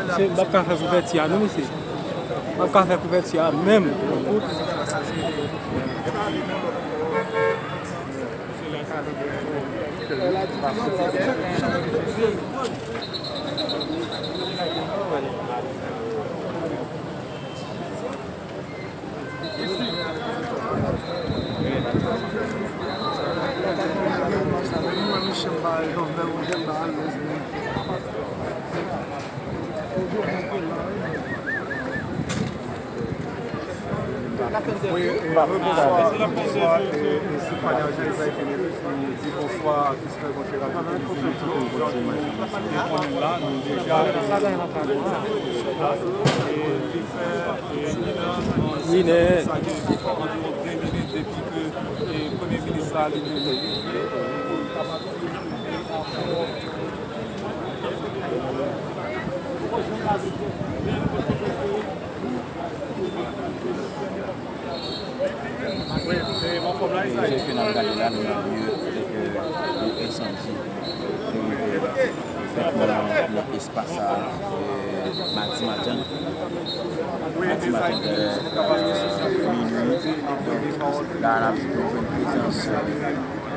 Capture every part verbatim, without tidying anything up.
Mesye, m p ap ka fè kouvèti a non, mesye. M p ap ka fè kouvèti a menm. Wi, e, rebonswa, rebonswa, e, e, Stéphanie Angèle, sa e fini, nou di bonswa a tout frè, bonswa, nou konnen la, nou deja, e, li fè, e, minè, sa gen anviwon de minit depi ke, e, premye minis la, li te Jan ke n ap gade la, nou nan lye kote ke yon ensandi te rive fèt nan, nan espas sa a, e, madi maten. Madi maten vè minui. Donk, la, n ap jwenn prezans, e,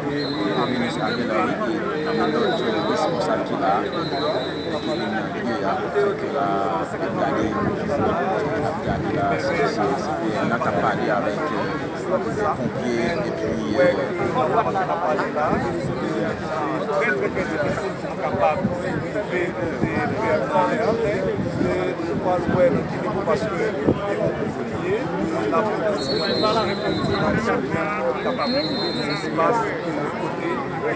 Premye Minis Ariel Henry e yon lòt responsab ki la, e, ki vin nan lye a. Donk, la, n ap gade, n ap gade la, se, se, se P M nan k ap pale avèk, e, ponpye epi, e, trè, trè, trè difisil pou kapab rive kote P M nan ye. E, nou pral wè nan ki nivo, paske e, n ap kapab rive nan espas kote P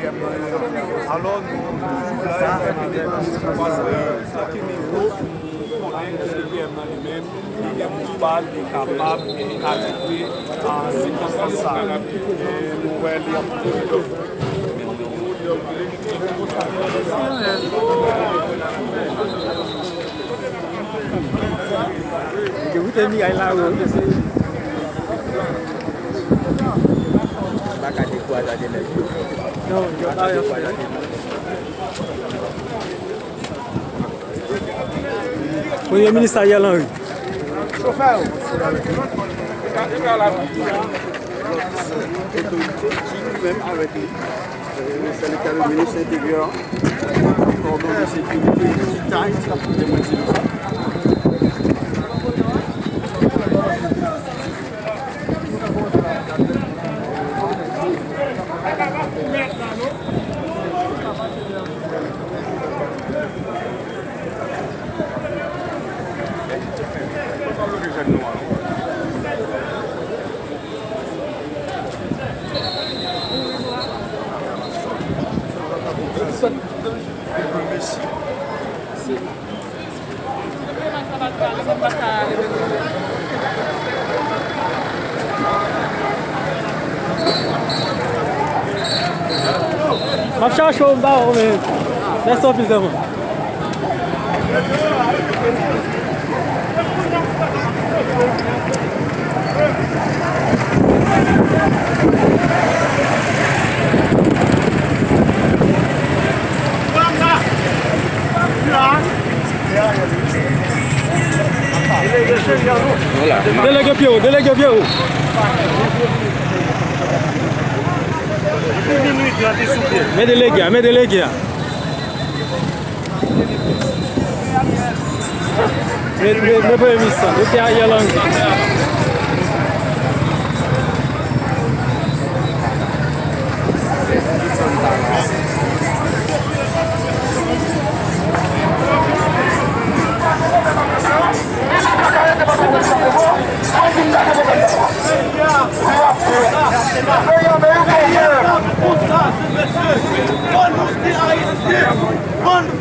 M nan ye. Alò, nou toujou la, e, nan ki nivo pou konnen èske P M nan li menm, li gen pouvwa, li kapab aplike a sikonstans sa a. E, nou wè li ap Dewoute miray la, wi, mesye. Pa ka dekouraje nèg yo. Non, yo pa ka dekouraje nèg yo. Premye Minis Ariel Henry. Otorite ki menm avèk li. Sèlita le minis enteryè, kòdone sekirite ki tight, e mwen di nou sa. M ap chache w, m pa wè w, men rest in peace, man. Delege pye w, delege pye w. Men delege a, men delege a. Men, men, men premye minis lan, mete Ariel Henry.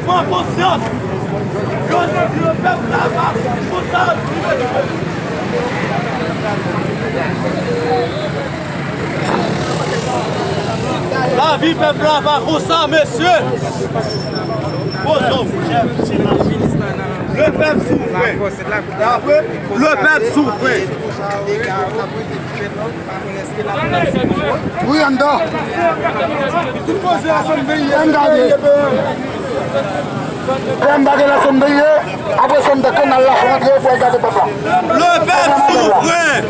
Pran konsyans. Jodi, pèp la pa konn sa. Lavi pèp la pa konsa, mesye. Poze w. Le pèp souvren. Le pèp souvren. Wi, anndan. Ann gade. Fè m bagay la, se m peye. Apre sa, m ta kanal la rantre pou al gade pèp la. Le pèp souvren.